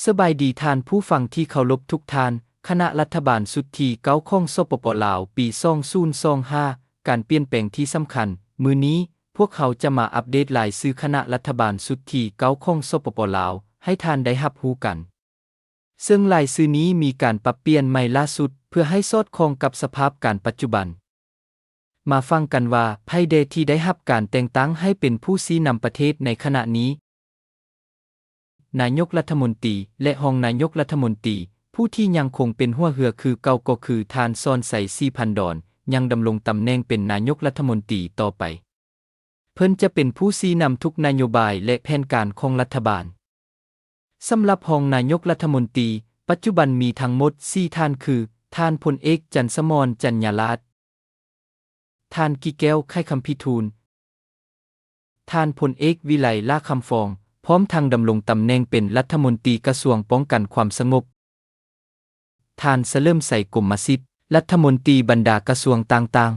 ສະບາຍດີທ່ານຜູ້ຟັງທີ່ເຄົາລົບທຸກທ່ານ. ຄະນະລັດຖະບານຊຸດທີເກົ້າຂອງ ສປປ ລາວ ປີສອງພັນຊາວຫ້າ ການປ່ຽນແປງທີ່ສຳຄັນ. ມື້ນີ້ພວກເຮົາຈະມາອັບເດດລາຍຊື່ຄະນະລັດຖະບານຊຸດທີເກົ້າຂອງ ສປປ ລາວ ໃຫ້ທ່ານໄດ້ຮັບຮູ້ກັນ. ເຊິ່ງລາຍຊື່ນີ້ມີການປັບປ່ຽນໃໝ່ລ່າສຸດ ເພື່ອໃຫ້ສອດຄ່ອງກັບສະພາບການປັດຈຸບັນ. ມາຟັງກັນວ່າໃຜແດ່ທີ່ໄດ້ຮັບການແຕ່ງຕັ້ງໃຫ້ເປັນຜູ້ຊີ້ນຳປະເທດໃນຂະນະນີ້. ນາຍົກລັດຖະມົນຕີ ແລະ ຮອງນາຍົກລັດຖະມົນຕີ. ຜູ້ທີ່ຍັງຄົງເປັນຫົວເຮືອຄືເກົ່າກໍຄືທ່ານ ສອນໄຊ ສີພັນດອນ ຍັງດຳລົງຕຳແໜ່ງເປັນນາຍົກລັດຖະມົນຕີຕໍ່ໄປ. ເພິ່ນຈະເປັນຜູ້ຊີ້ນຳທຸກນະໂຍບາຍ ແລະ ແຜນການຂອງລັດຖະບານ. ສຳລັບຮອງນາຍົກລັດຖະມົນຕີ, ປັດຈຸບັນມີທັງໝົດສີ່ທ່ານຄື ທ່ານພົນເອກ ຈັນສະໝອນ ຈັນຍາລາດ, ທ່ານ ກິແກ້ວ ໄຂຄຳພິທູນ, ທ່ານພົນເອກ ວິໄລ ຫຼ້າຄຳຟອງ, ພ້ອມທັງດຳລົງຕຳແໜ່ງເປັນລັດຖະມົນຕີກະຊວງປ້ອງກັນຄວາມສະຫງົບ, ທ່ານ ສະເຫຼີມໄຊ ກົມມະສິດ, ລັດຖະມົນຕີບັນດາກະຊວງຕ່າງ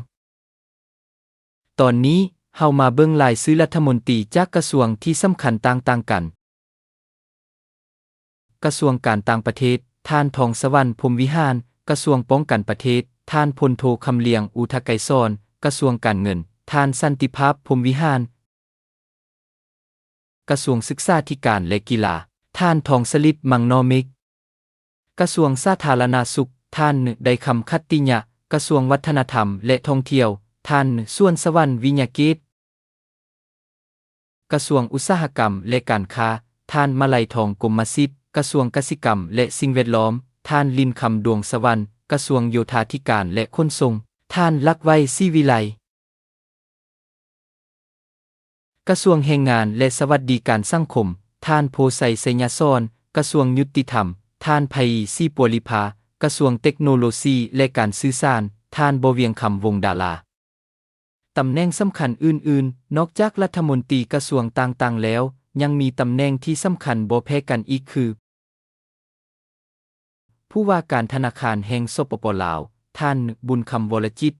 ໆ. ຕອນນີ້ເຮົາມາເບິ່ງລາຍຊື່ລັດຖະມົນຕີຈາກກະຊວງທີ່ສຳຄັນຕ່າງໆກັນ. ກະຊວງການຕ່າງປະເທດ, ທ່ານ ທອງສະຫວັນ ພົມວິຫານ, ກະຊວງປ້ອງກັນປະເທດ, ທ່ານ ພົນໂທ ຄຳລຽງ ອຸທະໄກສອນ, ກະຊວງການເງິນ, ທ່ານ ສັນຕິພາບ ພົມວິຫານ, ກະຊວງສຶກສາທິການ ແລະ ກິລາ, ທ່ານ ທອງສະລິດ ມັງນໍເມັກ, ກະຊວງສາທາລະນະສຸກ, ທ່ານ ໄດຄຳ ຂັດຕິຍະ, ກະຊວງວັດທະນະທຳ ແລະ ທ່ອງທ່ຽວ, ທ່ານ ສວນສະຫວັນ ວິຍະເກດ, ກະຊວງອຸດສາຫະກຳ ແລະ ການຄ້າ, ທ່ານ ມະໄລທອງ ກົມມະສິດ, ກະຊວງກະສິກຳ ແລະ ສິ່ງແວດລ້ອມ, ທ່ານ ລິນຄຳ ດວງສະຫວັນ, ກະຊວງໂຍທາທິການ ແລະ ຂົນສົ່ງ, ທ່ານ ລັກໄວ ສີວິໄລ, ກະຊວງແຮງງານ ແລະ ສະຫວັດດີການສັງຄົມ, ທ່ານ ໂພໄຊ ໄຊຍະສອນ, ກະຊວງຍຸຕິທຳ, ທ່ານ ໄພ ສີປົວລິພາ, ກະຊວງເຕັກໂນໂລຊີ ແລະ ການສື່ສານ, ທ່ານ ບໍ່ວຽງຄຳ ວົງດາລາ. ຕຳແໜ່ງສຳຄັນອື່ນໆ, ນອກຈາກລັດຖະມົນຕີກະຊວງຕ່າງໆແລ້ວ, ຍັງມີຕຳແໜ່ງທີ່ສຳຄັນບໍ່ແພ້ກັນອີກຄື ຜູ້ວ່າການທະນາຄານແຫ່ງ ສປປ ລາວ, ທ່ານ ບຸນຄຳ ວໍລະຈິດ,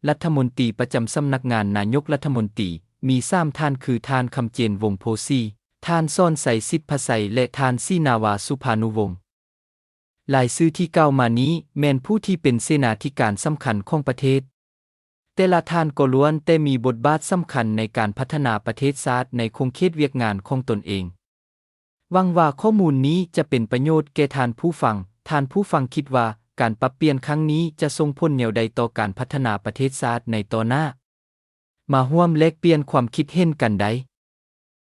ລັດຖະມົນຕີປະຈຳສຳນັກງານນາຍົກລັດຖະມົນຕີ, ມີສາມທ່ານຄື ທ່ານ ຄຳເຈນ ວົງໂພສີ, ທ່ານ ສອນໄຊ ສິດພະໄຊ ແລະ ທ່ານ ສີນາວາ ສຸພານຸວົງ. ລາຍຊື່ທີ່ກ່າວມານີ້ແມ່ນຜູ້ທີ່ເປັນເສນາທິການສຳຄັນຂອງປະເທດ. ແຕ່ລະທ່ານກໍລ້ວນແຕ່ມີບົດບາດສຳຄັນໃນການພັດທະນາປະເທດຊາດໃນຂົງເຂດວຽກງານຂອງຕົນເອງ. ຫວັງວ່າຂໍ້ມູນນີ້ຈະເປັນປະໂຫຍດແກ່ທ່ານຜູ້ຟັງ. ທ່ານຜູ້ຟັງຄິດວ່າການປັບປ່ຽນຄັ້ງນີ້ຈະສົ່ງຜົນແນວໃດຕໍ່ການພັດທະນາປະເທດຊາດໃນຕໍ່ໜ້າ? ມາຮ່ວມແລກປ່ຽນຄວາມຄິດເຫັນກັນໄດ້.